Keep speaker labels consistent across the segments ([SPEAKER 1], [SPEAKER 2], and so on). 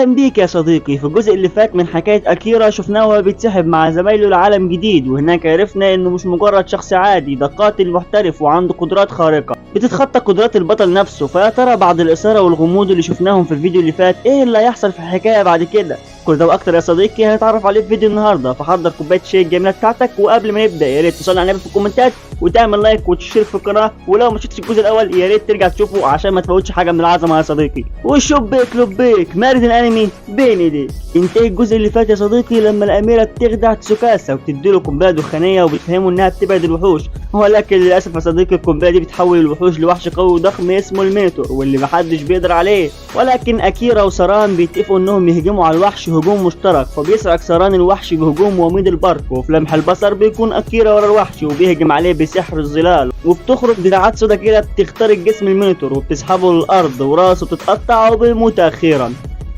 [SPEAKER 1] اهلا بيك يا صديقي. في الجزء اللي فات من حكاية اكيرا شفناه وهو بيتسحب مع زمايله لعالم جديد، وهناك عرفنا انه مش مجرد شخص عادي، ده قاتل محترف وعنده قدرات خارقة بتتخطى قدرات البطل نفسه. فيا ترى بعد الإثارة والغموض اللي شفناهم في الفيديو اللي فات ايه اللي هيحصل في الحكاية بعد كده؟ كل ده واكتر يا صديقي هنتعرف عليه في فيديو النهارده، فحضر كوباية الشاي الجميلة بتاعتك. وقبل ما نبدا يا ريت تصلي على النبي في الكومنتات وتعمل like وتشترك في القناة، ولو ما شفتش الجزء الاول يا ريت ترجع تشوفه عشان ما تفوتش حاجة من العظمة يا صديقي. وشبيك لبيك مارد الانمي بين ايديك. انتهى الجزء اللي فات يا صديقي لما الاميرة بتخدع تسوكاسا وبتديله قنبلة دخانيه وبتفهمه انها بتبعد الوحوش، ولكن للاسف يا صديقي القنبلة دي بتحول الوحوش لوحش قوي وضخم اسمه المينوتور واللي محدش بيقدر عليه. ولكن اكيرا وساران بيتفقوا انهم يهجموا على الوحش هجوم مشترك، فبيسرق ساران الوحش بهجوم وميض البرق، وفي لمح البصر بيكون اكيرا ورا الوحش وبيهجم عليه بسحر الظلال، وبتخرج دراعات سودا كده بتخترق جسم المينوتور وبتسحبه للارض وراسه بتتقطع وبيموت اخيرا.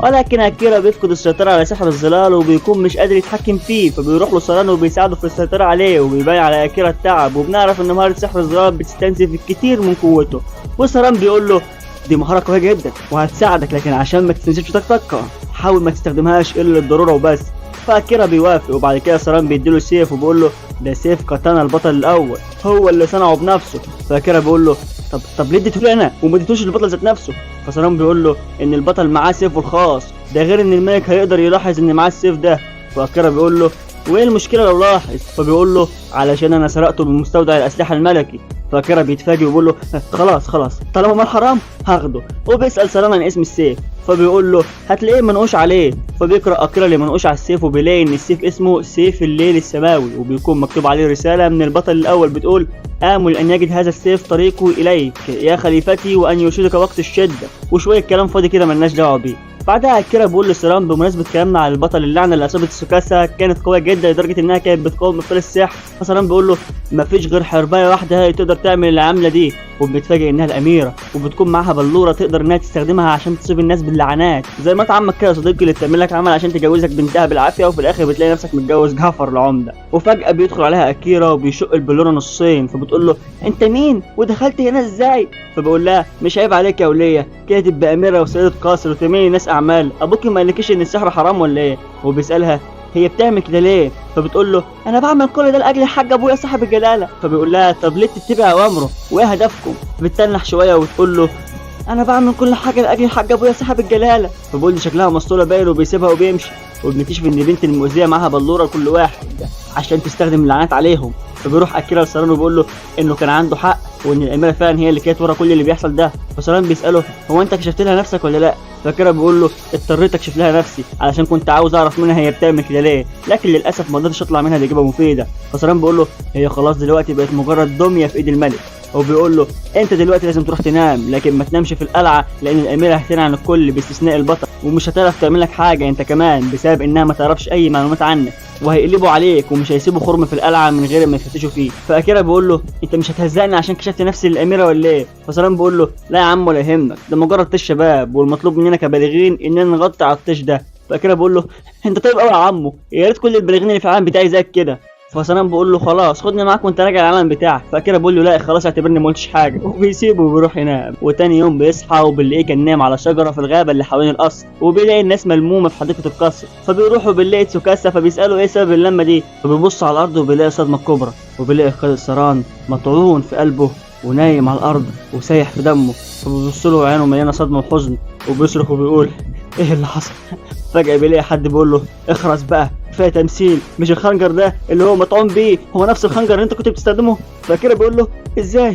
[SPEAKER 1] ولكن اكيرا بيفقد السيطرة على سحر الظلال وبيكون مش قادر يتحكم فيه، فبيروح له ساران وبيساعده في السيطرة عليه، وبيبان على اكيرا التعب، وبنعرف ان مهارة سحر الظلال بتستنزف الكثير من قوته. وساران بيقول له دي مهارة قوية جدا وهتساعدك، لكن عشان ما تستنزفش طاقتك حاول ما تستخدمهاش الا للضرورة وبس. فاكيرا بيوافق، وبعد كده ساران بيديله سيف وبيقول له ده سيف كاتانا البطل الاول، هو اللي صنعه بنفسه. فاكيرا بيقول له طب ليه اديته لي انا وما اديتوش للبطل ذات نفسه؟ فساران بيقول له ان البطل معاه سيفه الخاص، ده غير ان الملك هيقدر يلاحظ ان معاه السيف ده. فاكيرا بيقول له وايه المشكلة لو لاحظ؟ فبيقول له علشان انا سرقته من مستودع الاسلحة الملكي. فاكيرا بيتفاجئ وبيقول له خلاص خلاص طالما مال حرام هاخده. وبيسال ساران عن اسم السيف، فبيقول له هتلاقيه منقوش عليه. فبيقرا اكيرا اللي منقوش على السيف وبيلاقي ان السيف اسمه سيف الليل السماوي، وبيكون مكتوب عليه رسالة من البطل الاول بتقول آمل أن يجد هذا السيف طريقه إليك يا خليفتي وأن يرشدك وقت الشدة، وشوية كلام فاضي كده ملناش دعوة بيه. بعدها أكيرا بيقول لسيران بمناسبة كلامنا على البطل اللعنة اللي أصابت سوكاسا كانت قوية جدا لدرجة إنها كانت بتقاوم ابطال السحر. فسيران بيقول له مفيش غير حرباية واحدة هي تقدر تعمل العملة دي، وبنتفاجئ إنها الأميرة، وبتكون معاها بلورة تقدر إنها تستخدمها عشان تصيب الناس باللعنات، زي ما عمك كده يا صديقي اللي بتعمل لك عمل عشان تجوزك بنتها بالعافية وفي الآخر بتلاقي نفسك متجوز جعفر العمدة. وفجأة بيدخل عليها أكيرا وبيشق البلورة نصين، فبتقول له أنت مين ودخلت هنا إزاي؟ فبقول لها مش عيب عليك يا ولية كده تبقى أميرة وسيدة قصر وتميلي ناس أعمال، أبوك ما قالكيش إن السحر حرام ولا إيه؟ وبيسألها هي بتعمل كده ليه؟ فبتقول له انا بعمل كل ده لاجل الحاج ابويا صاحب الجلاله. فبيقول لها طب ليه تتبع اوامره وايه هدفكم؟ بتتنح شوية وتقول له انا بعمل كل حاجة لاجل الحاج ابويا صاحب الجلاله. فبيقول دي شكلها مسطوله باين، وبيسيبها وبيمشي. وبنكتشف ان بنت المؤذية معاها بلوره لكل واحد عشان تستخدم اللعنات عليهم. فبيروح اكيرا لساران وبيقول له انه كان عنده حق وان الاميرة فعلا هي اللي كانت ورا كل اللي بيحصل ده. فساران بيساله هو انت كشفت لها نفسك ولا لا؟ فاكيرا بيقول له اضطريت اكشف لها نفسي علشان كنت عاوز اعرف منها هي بتعمل كده ليه، لكن للاسف ما قدرتش اطلع منها باجابة مفيدة. فساران بيقول له هي خلاص دلوقتي بقت مجرد دمية في ايد الملك، وبيقول له انت دلوقتي لازم تروح تنام، لكن ما تنامش في القلعة لان الاميرة هتنعن الكل باستثناء البطل، ومش هتعرف تعمل لك حاجة انت كمان بسبب انها ما تعرفش اي معلومات عنك، وهيقلبوا عليك ومش هيسيبوا خرم في القلعة من غير ما يفتشوا فيه. فاكيرا بيقول له انت مش هتهزقني عشان كشفت نفسي للاميره ولا ايه؟ فساران بيقول له لا يا عم ولا يهمك، ده مجرد طيش شباب والمطلوب مننا كبالغين اننا نغطي على الطيش ده. فاكيرا بيقول له انت طيب قوي يا عمو، يا ريت كل البالغين اللي في العالم بتاعي زيك كده. فساران بيقول له خلاص خدني معاك وانت راجع العالم بتاعك. فاكيرا بيقول له لا خلاص اعتبرني ما قلتش حاجة، وبيسيبه وبيروح ينام. وتاني يوم بيصحى وبنلاقيه كان نايم على شجرة في الغابة اللي حوالين القصر، وبيلاقي الناس ملمومه في حديقة القصر. فبيروحوا بنلاقي تسوكاسا فبيسالوا ايه سبب اللمة دي، فبيبص على الارض وبيلاقي صدمة كبرى، وبيلاقي قائد ساران مطعون في قلبه ونايم على الارض وسايح في دمه. فبيبص له وعينه مليانة صدمة وحزن، وبيصرخ وبيقول ايه اللي حصل؟ فجأة بيلاقي حد بيقول له اخرس بقى كفاية تمثيل، مش الخنجر ده اللي هو مطعون بيه هو نفس الخنجر اللي انت كنت بتستخدمه؟ فكده بيقول له ازاي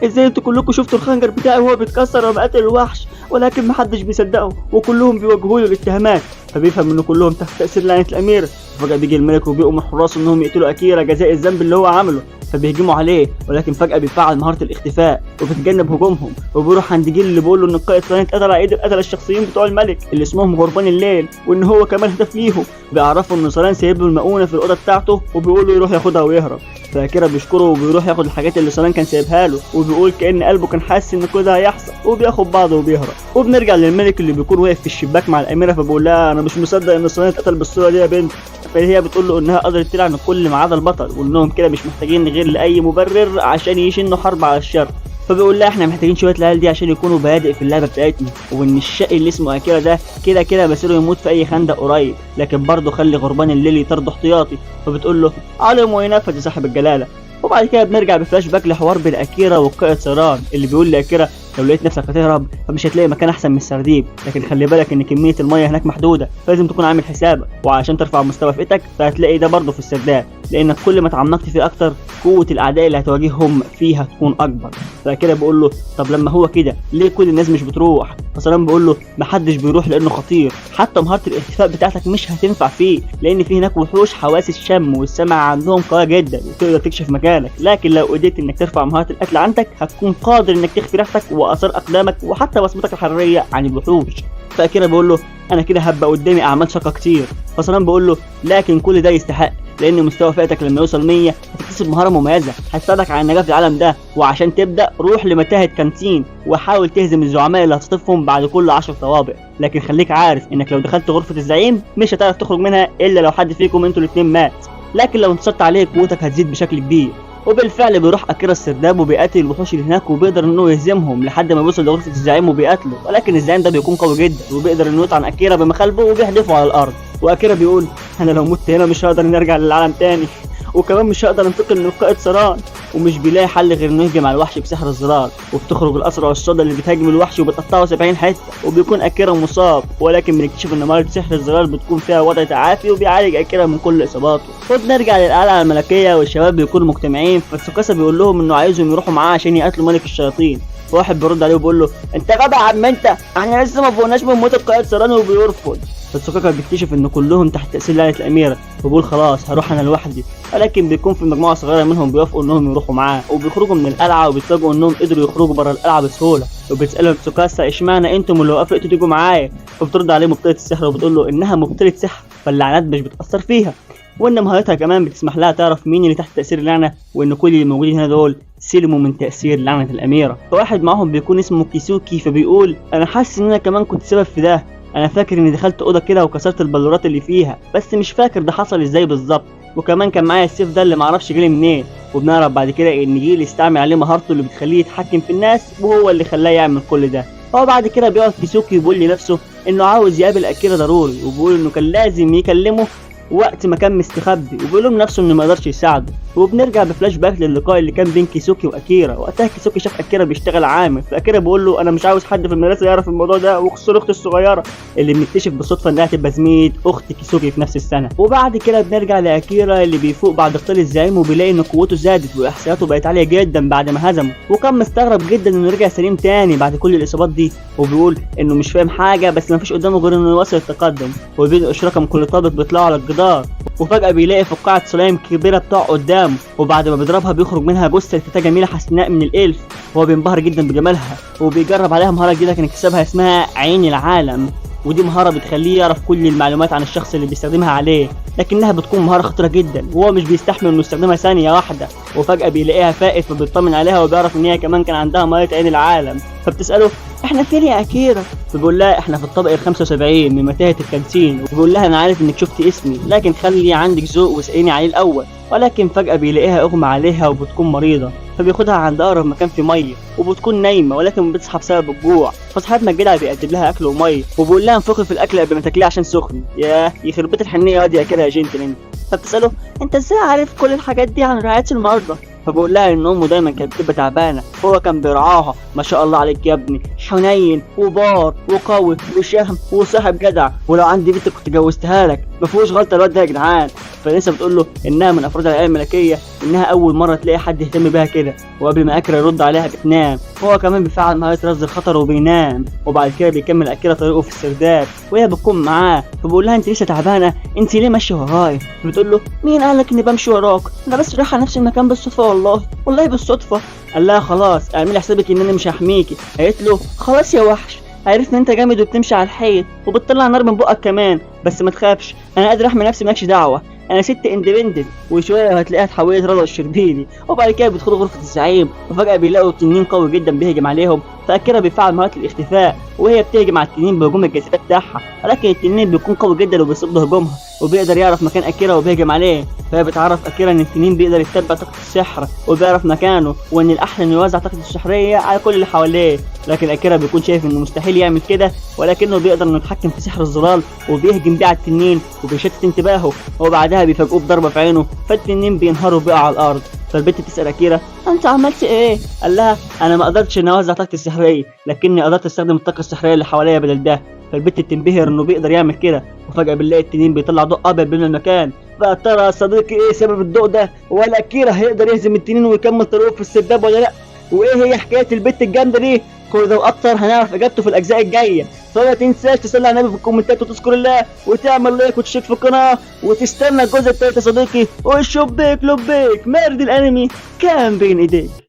[SPEAKER 1] ازاي انتوا كلكم شفتوا الخنجر بتاعي وهو بيتكسر لما قتل الوحش، ولكن محدش بيصدقه وكلهم بيوجهوا له الاتهامات. فبيفهم ان كلهم تحت تاثير لعنه الامير. فجأة بيجي الملك وبيؤمر حراسة انهم يقتلوا اكيرا جزاء الذنب اللي هو عمله، فبيهجموا عليه، ولكن فجأة بيفعل مهارة الاختفاء وبيتجنب هجومهم، وبيروح عند جيل اللي بيقول له ان القائد فلان اتقتل على ايد القتلة الشخصيين بتوع الملك اللي اسمهم غربان الليل، وان هو كمان هدف ليهم. بيعرفوا ان ساران سايب له المؤونة في الأوضة بتاعته وبيقول له يروح ياخدها ويهرب. فاكيرا بيشكره وبيروح ياخد الحاجات اللي ساران كان سايبها له، وبيقول كأن قلبه كان حاسس ان كل ده هيحصل، وبياخد بعضه وبيهرب. وبنرجع للملك اللي بيكون واقف في الشباك مع الأميرة، فبيقول لها انا مش مصدق ان ساران اتقتل بالصورة دي يا بنت. فهي بتقول له انها قدرت تلعن الكل ما عدا البطل، وانهم كده مش محتاجين غير لاي مبرر عشان يشنوا حرب على الشر. فبيقول لها احنا محتاجين شوية العيال دي عشان يكونوا بيادق في اللعبة بتاعتنا، وان الشقي اللي اسمه اكيرا ده كده كده مصيره يموت في اي خندق قريب، لكن برضه خلي غربان الليل يطرده احتياطي. فبتقول له علم وينفذ يا صاحب الجلاله. وبعد كده بنرجع بفلاش باك لحوار بين اكيرا والقائد سيران اللي بيقول لاكيرا لو لقيت نفسك هتهرب فمش هتلاقي مكان احسن من السرديب، لكن خلي بالك ان كمية المية هناك محدودة فلازم تكون عامل حسابك، وعشان ترفع مستوى فئتك فهتلاقي ده برضه في السرداب، لانك كل ما تعمقت فيه اكتر قوة الاعداء اللي هتواجههم فيها تكون اكبر. فكده بيقول له طب لما هو كده ليه كل الناس مش بتروح؟ فسلام بيقول له محدش بيروح لانه خطير، حتى مهارة الاختفاء بتاعتك مش هتنفع فيه، لان في هناك وحوش حواس الشم والسمع عندهم قوية جدا وتقدر تكشف مكانك، لكن لو قدرت انك ترفع مهارة القتل عندك هتكون قادر انك تخفي ريحتك واثار اقدامك وحتى بصمتك الحرارية عن الوحوش. فاكيرا بيقول له انا كده هبقى قدامي اعمال شاقه كتير. فسلام بيقول له لكن كل ده يستحق، لان مستوى فئتك لما يوصل 100 هتكتسب مهارة مميزة هتساعدك على النجاة في العالم ده، وعشان تبدا روح لمتاهه كانتين وحاول تهزم الزعماء اللي هتصطفهم بعد كل 10 طوابق، لكن خليك عارف انك لو دخلت غرفة الزعيم مش هتعرف تخرج منها الا لو حد فيكم انتوا الاثنين مات، لكن لو انتصرت عليه قوتك هتزيد بشكل كبير. وبالفعل بيروح اكيرا السرداب وبيقاتل الوحوش اللي هناك وبيقدر انه يهزمهم لحد ما بيوصل لغرفة الزعيم وبيقاتله، ولكن الزعيم ده بيكون قوي جدا وبيقدر انه يطعن اكيرا بمخالبه وبيحدفه على الارض. واكيرا بيقول انا لو مت هنا مش هقدر اني ارجع للعالم تاني، وكمان مش هقدر انتقم من القائد سران. ومش بيلاقي حل غير انه يهجم على الوحش بسحر الظلال، وبتخرج الاسرع الصدى اللي بتهاجم الوحش وبتقطعه 70 حتة، وبيكون اكيرا مصاب، ولكن بنكتشف ان مهارة سحر الظلال بتكون فيها وضع تعافي وبيعالج اكيرا من كل اصاباته. وبنرجع للقلعه الملكية والشباب بيكونوا مجتمعين، فتسوكاسا بيقول لهم انه عايزهم يروحوا معاه عشان يقتلوا ملك الشياطين. فواحد بيرد عليه وبيقول له انت غبي يا عم انت، احنا لسه ما فوقناش من موت القائد سران، وبيرفض. فتسوكاكا بيكتشف ان كلهم تحت تاثير لعنه الاميرة، وبيقول خلاص هروح انا لوحدي، ولكن بيكون في مجموعة صغيرة منهم بيوافقوا انهم يروحوا معاه، وبيخرجوا من القلعة وبيتفاجئوا انهم قدروا يخرجوا بره القلعة بسهولة. وبتسالهم تسوكاسا اشمعنى انتم اللي وافقتوا تيجوا معايا؟ فبترد عليه مبطله السحر وبتقول له انها مبطله سحر فاللعنات مش بتاثر فيها، وان مهارتها كمان بتسمح لها تعرف مين اللي تحت تاثير اللعنة، وان كل اللي موجودين هنا دول سلموا من تاثير لعنه الاميرة. فواحد معاهم بيكون اسمه كيسوكي، فبيقول انا حاسس ان انا كمان كنت سبب في ده، انا فاكر اني دخلت اوضة كده وكسرت البلورات اللي فيها، بس مش فاكر ده حصل ازاي بالظبط، وكمان كان معايا السيف ده اللي معرفش جالي منين. وبنعرف بعد كده ان جيل استعمل عليه مهارته اللي بتخليه يتحكم في الناس، وهو اللي خلاه يعمل كل ده. هو بعد كده بيقعد كيسوكي وبيقول لنفسه انه عاوز يقابل اكيرا ضروري، وبيقول انه كان لازم يكلمه وقت ما كان مستخبي، وبيقول لنفسه انه ما يقدرش يساعده. وبنرجع بفلاش باك للقاء اللي كان بين كيسوكي واكيرا. وقتها كيسوكي شاف اكيرا بيشتغل عامل، فاكيرا بيقول له انا مش عاوز حد في المدرسة يعرف الموضوع ده، وخصوصا اختي الصغيرة اللي بنكتشف بالصدفة انها تبقى زميله اخت كيسوكي في نفس السنة. وبعد كده بنرجع لاكيرا اللي بيفوق بعد قتال الزعيم، وبيلاقي ان قوته زادت واحصائياته بقت عالية جدا بعد ما هزمه، وكان مستغرب جدا انه رجع سليم تاني بعد كل الاصابات دي، وبيقول انه مش فاهم حاجة بس مفيش قدامه غير انه يواصل التقدم. وبينقش رقم كل طابق بيطلعوا على الجدار، وفجأة بيلاقي فقاعة سلايم كبيرة بتقع قدامه، وبعد ما بيضربها بيخرج منها جثة لفتاة جميلة حسناء من الإلف، وهو بينبهر جدا بجمالها، وبيجرب عليها مهارة جديدة كان اكتسبها اسمها عين العالم، ودي مهارة بتخليه يعرف كل المعلومات عن الشخص اللي بيستخدمها عليه، لكنها بتكون مهارة خطيرة جدا وهو مش بيستحمل انه يستخدمها ثانية واحدة. وفجأة بيلاقيها فائت فبيطمن عليها وبيعرف ان هي كمان كان عندها مهارة عين العالم، فبتسأله احنا فين يا اكيرا؟ فبيقول لها احنا في الطابق ال 75 من متاهة الكانتين، وبيقول لها انا عارف انك شفتي اسمي لكن خلي عندك ذوق واسأليني عليه الاول. ولكن فجأة بيلاقيها اغمى عليها وبتكون مريضة، فبياخدها عند اقرب مكان في مية، وبتكون نايمة ولكن بتصحى بسبب الجوع، فصاحبنا الجدع بيقدم لها اكل ومية وبيقول لها انفخي في الاكل قبل ما تاكليه عشان سخن. ياه يخرب بيت الحنيه دي يا كده يا gentle انت. فبتساله انت ازاي عارف كل الحاجات دي عن رعاية المرضى؟ فبقول لها ان امه دايما كانت بتبقى تعبانة فهو كان بيرعاها. ما شاء الله عليك يا ابني، حنين وبار وقوي وشهم وصاحب جدع، ولو عندي بنت كنت جوزتها لك، ما فيهوش غلطه الواد ده يا جدعان. فلسه بتقول له انها من افراد العائلة الملكية، انها اول مرة تلاقي حد يهتم بيها كده. وقبل ما اكرا يرد عليها بتنام، هو كمان بيفعل مهارة رصد الخطر وبينام. وبعد كده بيكمل اكيرا طريقه في السرداب وهي بتكون معاه، فبيقول لها انت لسه تعبانة، انت ليه ماشية ورايا؟ بتقول له مين قال لك اني بمشي وراك، انا بس رايحة نفس المكان بالصدفة، والله والله بالصدفة. قال لها خلاص اعملي حسابك ان انا مش هحميكي. قالت له خلاص يا وحش، عرفنا انت جامد وبتمشي على الحيط وبتطلع نار من بقك كمان، بس ما تخافش انا قادر احمي نفسي مالكش دعوه، انا ست independent. وشوية هتلاقيها اتحولت رضوى الشربيني. وبعد كده بيدخلوا غرفة الزعيم، وفجاة بيلاقوا تنين قوي جدا بيهجم عليهم، فاكيرا بيفعل مهارة الاختفاء وهي بتهجم على التنين بهجوم الجاذبية بتاعها، ولكن التنين بيكون قوي جدا وبيصد هجومها وبيقدر يعرف مكان اكيرا وبيهجم عليه. فهي بتعرف اكيرا ان التنين بيقدر يتبع طاقة السحر وبيعرف مكانه، وان الاحسن انه يوزع طاقته السحريه على كل اللي حواليه. لكن اكيرا بيكون شايف انه مستحيل يعمل كده، ولكنه بيقدر انه يتحكم في سحر الظلال وبيهجم بيه على التنين وبيشتت انتباهه، وبعدها بيفاجئوه بضربه في عينه، فالتنين بينهار وبيقع على الارض. فالبنت تسال اكيرا انت عملت ايه؟ قال لها انا ما قدرتش اني اوزع طاقتي السحريه، لكني قدرت استخدم الطاقة السحريه اللي حواليا بدل ده. فالبنت بتنبهر انه بيقدر يعمل كده، وفجاة بنلاقي التنين بيطلع ضوء ابيض بين المكان. فترى يا صديقي ايه سبب الضوء ده؟ ولا اكيرا هيقدر يهزم التنين ويكمل طريقه في السرداب ولا لا؟ وايه هي حكاية البت الجامدة دي؟ كل ده واكتر هنعرف اجابته في الاجزاء الجاية. فما تنساش تصلي على النبي في الكومنتات وتذكر الله وتعمل like وتشترك في القناة وتستنى الجزء الثالث يا صديقي. والشبيك لبيك مارد الانمي كان بين ايديك.